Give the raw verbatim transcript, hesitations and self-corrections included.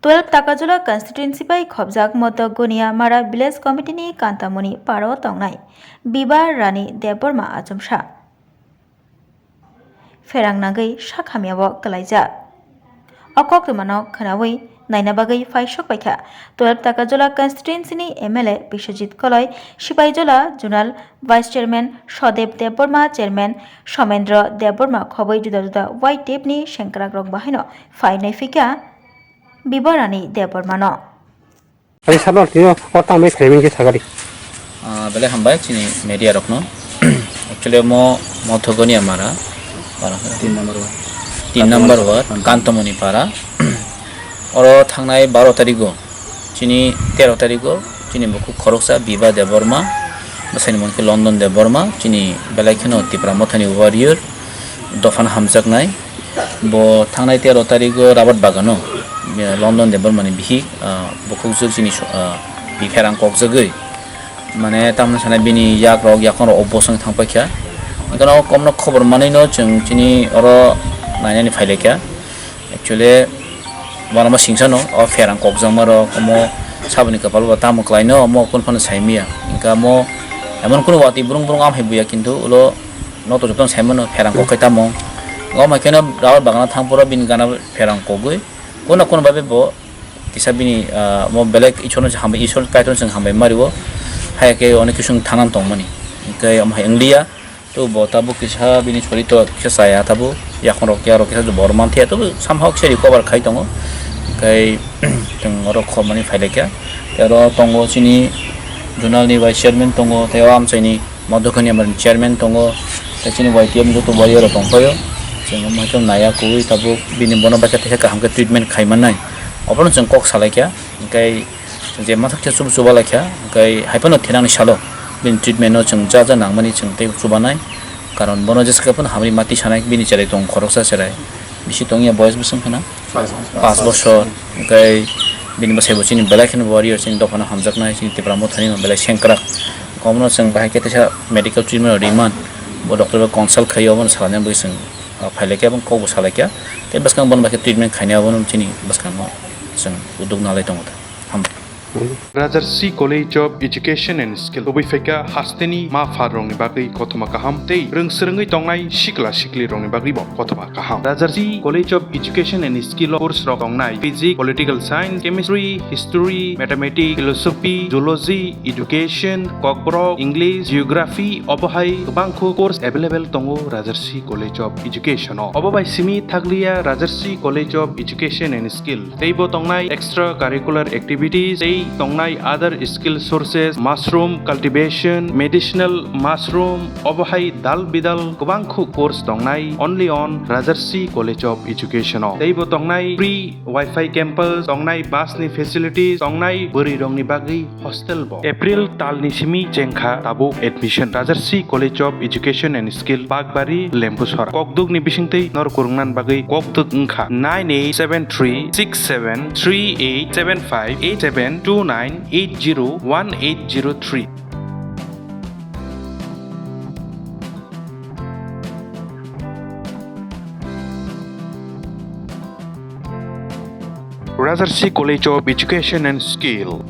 Twelve Takajula constituency bai khobjak Motok Gonia Mara Village Committee ni Kantamoni Paro tongnai Biba Rani Debbarma achomsa pherang nangwi sakhamyao kwlaijak. O koktwmano khwnawi naina bagwi phaisok paikha twelve Takajula constituency ni M L A Biswajit Koloi, Sipaijula Zonal Vice Chairman Sodeb Debbarma, Chairman Somendra Debbarma khobwi juda juda Y T F ni sengkrakrok bahaino phainai phikha Biba Rani Debbarmano. Ani salo tino o tamni khaiming khe sagadi. Ah, belai hambai chini media rokno. Actually, mo, mo thogoni amara. Para. Tin number ward. Tin number ward, Kantamoni Para. Oro thangnai baro tarigo, chini tero tarigo, chini bukhuk khoroksa Biba Debbarma, bwsaini mung khe London Debbarma, chini belai kheno Tipra Mothani warrior, dophano hamjaknai. Bo thangnai tero tarigo Rabat Bagano, London Debbarmani bihik, ah, bukhuk jwk chini so-, ah, bipherang kokjagwi. Mane tamni sanai bini yak rok, yakung rok o bosong thang paikha. Hingkheno o komno khobor manwino chwng chini oro nainani phailaikha. Actually, uanama singsano o pherang kokjakma rok omo saboni kwpal bo tamo kwlaino omo kunu phano saimaya. Hingkhe omo emon kunu watwi brung brung am hai buya, kintu ulo noto jotono saimano pherang kok khai tamo. Omo hai kheno Rabat Bagano thang phuru bini gana pherang kogwi. Kono kono bai bo kisa bini, ah, mo belai Isorno se hambai, Isor Kaitorno chwng hambai mario. Hai khe onek khe chwng thangnang tongmani. Hingkhe omo hai wngliya. To bo tabuk kisa bini sorito kisa chaya tabuk. Yakung rok ya rok kisa bor man thaya. To somehow kisa recover khai tongo. Hingkhe chwng oro khobmani phailaikha. Tei oro tongo chini zonal ni vice chairman tongo, tei o amchaini Modokhani amar chairman tongo, tei chini Y T F ni joto warrior rok tongpaio. Chwng omo hai khe naiya kuwi tabuk bini bono bai khe teisa kaham khe treatment khai mannai. Obono chwng kok salaikha, hwnkhe je mathak khe chuba chuba laikha, hwnkhe hai phano thinani salo bini treatment no chwng ja ja nangmani chwng tei chubanai. Karon bono jesa khe phano hamri mati sanai bini cherai tong khoroksa cherai. Bisi tongya boyes bwswng kheno. Pas bosor, hwnkhe bini bwsai bo chini belai kheno warrior, chini dophano hamjaknai, chini Tipra Mothani no belai sengkrak. Omono chwng bahai khe teisa medical treatment rwdi man, bo doctor bai consult khai obono salaina bagwi chwng, ah, phailaikha, aboni kokbo salaikha. Tei bwskang bono bai khe treatment khaina obono chini bwskango chwng uddog nalai tongo ta. Hambai. Rajarsi College of Education and Skill. Tubui phaikha hasteni ma pha rokni bagwi kothoma kaham tei rwng swrwngwi tongnai sikla sikli rokni bagwi bo kothoma kaham. Rajarsi College of Education and Skill o course rok tongnai physics, political science, chemistry, history, mathematics, philosophy, zoology, education, kokborok, English, geography, obo hai kwbangkhu course available tongo Rajarsi College of Education o. Obo bai simi thakliya Rajarsi College of Education and Skill. Teibo tongnai extra curricular activities, tei tongnai other skill sources, mushroom cultivation, medicinal mushroom, obo hai dal bidal kwbangkhu course tongnai only on Rajarsi College of Education o. Teibo tongnai free Wi-Fi campus, tongnai bus ni facilities, tongnai bwrwi rokni bagwi hostel bo. April talni simi chengkha tabuk admission. Rajarsi College of Education and Skill, Bakbari, Lembusora. Kokdwkni bisingtwi nor kwrwngna bagwi kokdwk wngkha nine eight seven three six seven three eight seven five eight seven two nine eight zero one eight zero three. Rajarsi College of Education and Skill.